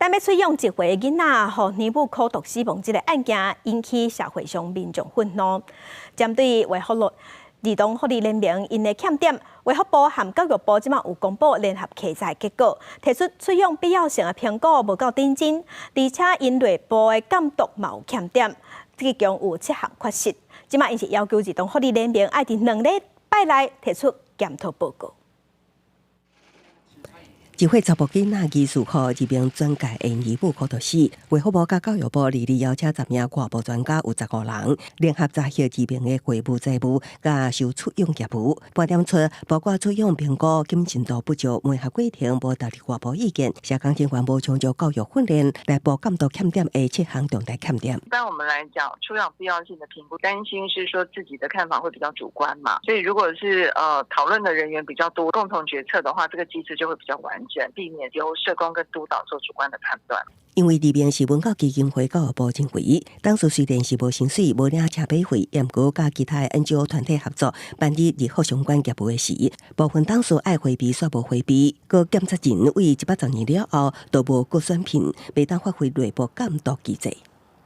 但欲出養一歲囡仔，予乳母苦毒死亡這个案件，引起社會上民眾憤怒。針對衛福部兒童福利聯盟𪜶的欠點，衛福部和教育部這馬有公布聯合稽查結果，提出出養必要性的評估無夠認真，而且𪜶內部的監督嘛有欠點，這共有七項缺失。這馬𪜶是要求兒童福利聯盟愛佇2禮拜內提出檢討報告。一歲查埔囡仔疑似予一名轉介的乳母苦毒死，衛福部佮教育部二日邀請10名外部專家，有15人聯合查核兒民的會務財務佮收出養業務，盤點出包括出養評估謹慎度不足、媒合過程無投入外部意見、社工人員無充足教育訓練內部監督欠點的七項重大欠點。一般我們來講，出養必要性的評估，擔心是說自己的看法會比較主觀嘛，所以如果是討論的人員比較多，共同決策的話，這個機制就會比較完整，避免由社工跟督導做主觀的判斷。因為兒民是文教基金會教育部認為，董事雖然是無薪水、無領車馬費，毋過佮其他的 NGO 團體合作辦理兒福相關業務的時，部分董事愛迴避煞無迴避，閣檢察人對110年了後都無閣選聘，袂當發揮內部監督機制。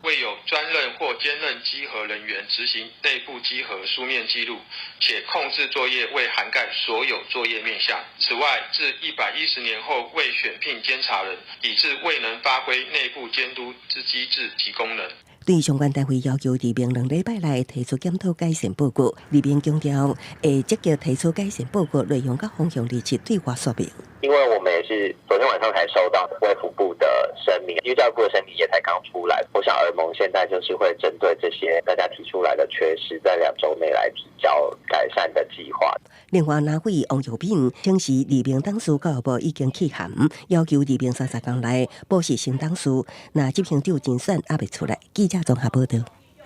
未有專任或兼任稽核人員執行內部稽核書面記錄，且控制作業未涵蓋所有作業面向。此外，自110年後未選聘監察人，以致未能發揮內部監督之機制及功能。對相關單位要求兒民2禮拜內提出檢討改善報告，兒民強調會積極提出改善報告內容佮方向，而且對外說明。因為我們也是昨天晚上才收到衛福部的聲明，因為教育部的聲明也才剛出來。我想兒盟現在就是會針對這些大家提出來的缺失，在2週內來提交改善的計劃。另外，立委王育敏請示兒民董事教育部已經去函，要求兒民30天內補設新董事，若執行長人選猶未出來。記者綜合報道。